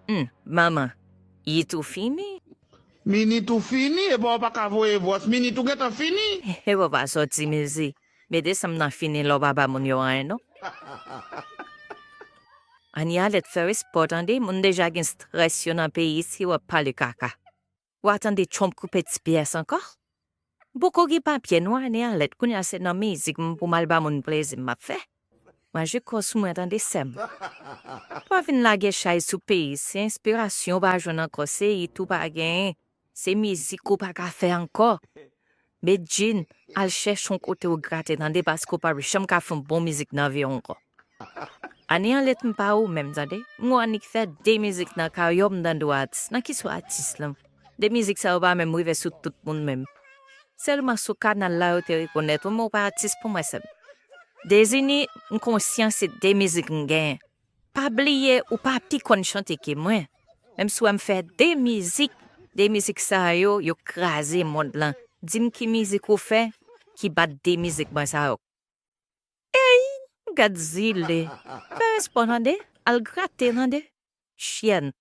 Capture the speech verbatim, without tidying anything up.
Hmm, manman, it ou fini? Minit ou fini, epa w pa ka voye vwòs, minit ou gentan fini. Epa w pa sòti mizik. Mete sanm nan fini lè w pa ba moun yo anyen non. Anie Alèt fè respè w tande, moun deja gen strès yo nan peyi isi w ap pale kaka. W a tande Trump koupe ti pyès ankò? M poko gen papye non Anie Alèt, kounye a se nan mizik m pou m al ba moun plezi m ap fè. Manje kò sou mwen tande sè m. Pa vin lage chay sou peyi, se enspirasyon w pa jwenn ankò, se it ou pa genyen, se mizik ou pa ka fè ankò. Medjine, al chèche yon kote w grate tande paske w pa janm ka fè yon bon mizik nan vi w ankò. Anie Alèt m pa ou menm tande, m wè annik fè de mizik nan karyè w m tande w atis, nan ki sou atis lan? De mizik sa yo pa menm rive sou tout moun menm. Sèlman sou kanal la yo te rekonèt ou, men w pa atis pou mwen sè m. Dezini, m konsyan se de mizik m genyen. Pa bliye ou pa pi konn chante ke mwen. Menm si w wè m fè de mizik, de mizik sa yo, yo kraze mond lan. Di m ki mizik ou fè ki bat de mizik mwen sa yo. Ey, gad zile. Fè respè w tande, al grate tande. Chyèn.